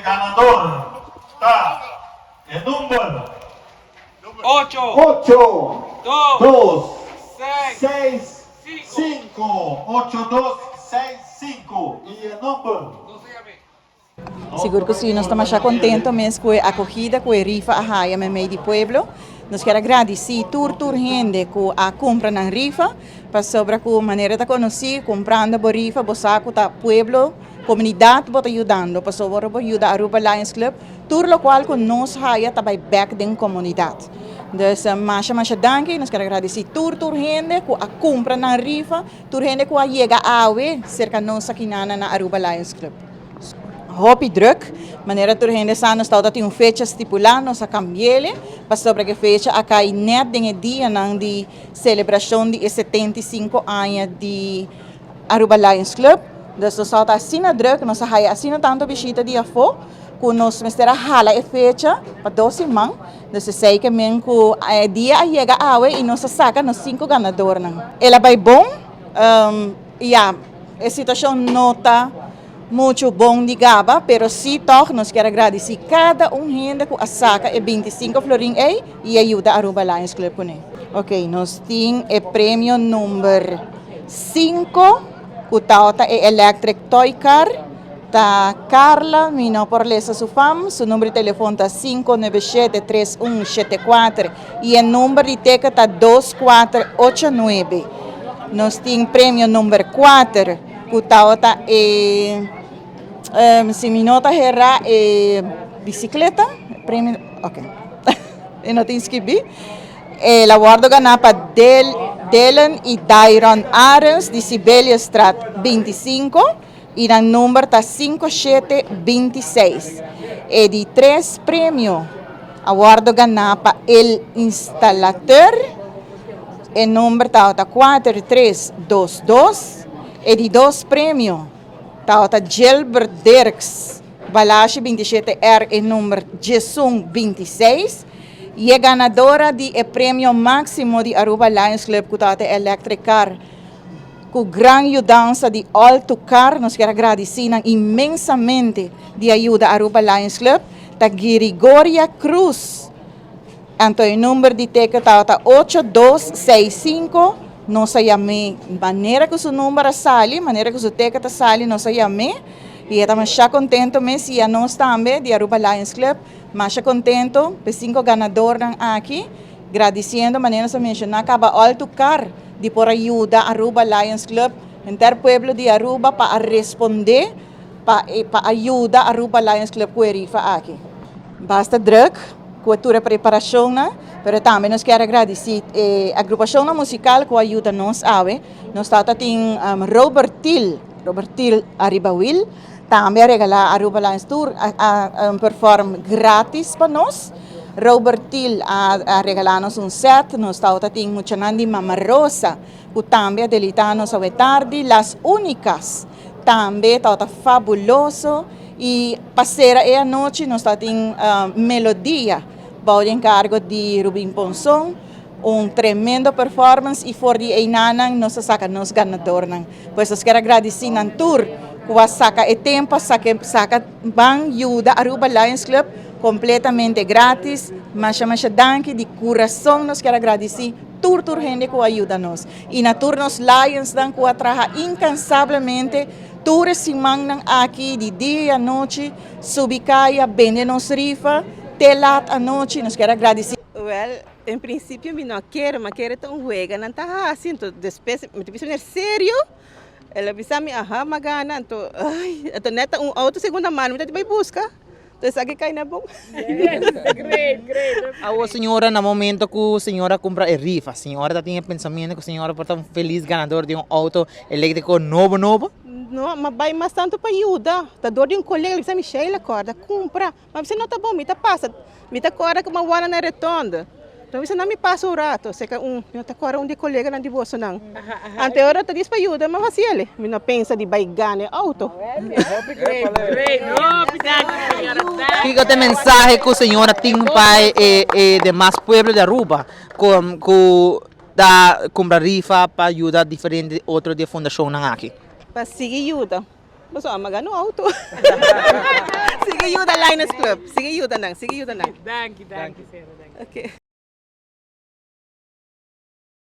ganador ta e number. Ocho. Ocho. Dos. Dos. Seis. Seis. Cinco. Cinco. Ocho, dos, seis, cinco. Y e number. Sigur cu si, nos ta masha contento mes cu e acogida cu e rifa a haya memey di pueblo. Nos kier a gradici tur tur hende cu a cumpra nan rifa, pasobra cu manera ta conoci, cumprando bo rifa bo sa cu ta pueblo, comunidad bo ta yudando, pasobra ora bo yuda Aruba Lions Club, tur locual cu nos haya ta bay bek den comunidad. Dus masha masha danki, nos kier a gradici tur tur hende cu a cumpra nan rifa, tur hende cu a yega awe cerca nos akinana na Aruba Lions Club. Hopi druk, manera tur hende sa nos tabata tin un fecha stipulá, nos a kambi'ele pasobra ku e fecha a kai nèt den e dianan di selebrashon di e 75 aña di Aruba Lions Club. Dus nos tabata asina druk, nos a haya asina tantu bishita di afó ku nos mester a hala e fecha pa dos siman. Dus esei ke men ku e dia a yega awe i nos a saka nos sinku ganadornan. El a bai bon, ya. E situacion no ta mucho bon di gaba, pero si toch nos kier a gradici cada un hende cu a saca e 25 florin ey y a yuda Aruba Lions Club cune. Ok, nos tin e premio number 5 cu tawata e electric toy car, ta Carla, mi no por lesa su fam, su number di telefon ta 597 3174 y e number di teken ta 2489. Nos tin premio number 4 cu tawata e, si mi no ta hera, e bicicleta, premio, ok, e no tin skibi. El a wordo gana pa Del, Dylan y Dairon Arends di Sibeliusstraat 25 y nan number ta 5726. E di tres premio a wordo gana pa El Instalateur, e number tabata 4322. E di dos premio tabata Gilbert Dirks, Balashi 27R, e number 1126. Y e ganadora di e premio maximo di Aruba Lions Club cu tabata e electric car, Cu gran yudansa di All to Car nos kier a gradici nan inmensamente di a yuda Aruba Lions Club, ta Girigoria Cruz. Anto e number di teken tabata ocho dos seis sinku, nos a yam'é manera cu su number a sali, manera cu su teken ta sali nos a yam'é y e ta masha contento mes y anos tambe di Aruba Lions Club masha contento p'e sinku ganadornan aki. Gradiciendo manera nos a menciona caba All to Car di por a yuda Aruba Lions Club, henter pueblo di Aruba pa a responde pa pa a yuda Aruba Lions Club cu e rifa aki. Basta druk cu e tur e preparacionnan, pero tambe nos kier a gradici e agrupacionnan musical cu a yuda nos awe. Nos tata tin Robert Thiel, Robert Thiel ariba wiel, tambe a regala Aruba Lions tur a a perform gratis pa nos. Robert Thiel a regala nos un set, nos tabata tin muchanan di Mama Rosa cu tambe a delita nos awe tardi, Las Unicas tambe tabata fabuloso y pa cera e anochi nos tabatin Melodia bao di encargo di Rubin Ponson, un tremendo performance y for di eynanan nos a saca nos ganadornan. Pues nos kier a gradici nan tur cu a saca e tempo a saca ban yuda Aruba Lions Club Completamente gratis. Masha masha danki di curason nos kier a gradici tur tur hende cu a yuda nos y na tur nos Lions nan cu a traha incansablemente tur e simannan aki di dia y anochi subi caya bende nos rifa te laat anochi nos kier a gradici. Well, en principio mi no a kere, mi a kere ta un wega nan ta haci, enton despues mi ta bisa meneer serio? El a bisa mi aha, mi a gana, anto ay, anto net ta un auto segunda mano mi ta bay busca. Esaki kai na bon. Great, great. Awo señora na momento cu señora cumpra e rifa, señora ta tin e pensamiento cu señora por ta un feliz ganador di un auto electrico nobo nobo? No, ma bay mas tanto pa yuda. Ta door di un colega, li bisa mi Sheila corda cumpra. Ma bisa no ta bon, mi ta pasa. Mi ta corda cu mi a wanda na rotonde. Enton mi bisa nan mi pasa un rato, cerca un, mi no ta corda un di e coleganan di bosonan. Ante ora ta dis pa yuda, mi a haci el. Mi no pensa di bay gana e auto. Kiko ta e mensahe ku señora tin pa e demas pueblo di Aruba ku ta kumpra rifa pa yuda diferente otro di e fundashonnan aki? Pa sigui yuda. Pasobra mi a gana un auto. Sigui yuda. Linus Club. Sigui yuda nan, sigui yuda nan. Danki, danki, Sera, danki. Ok.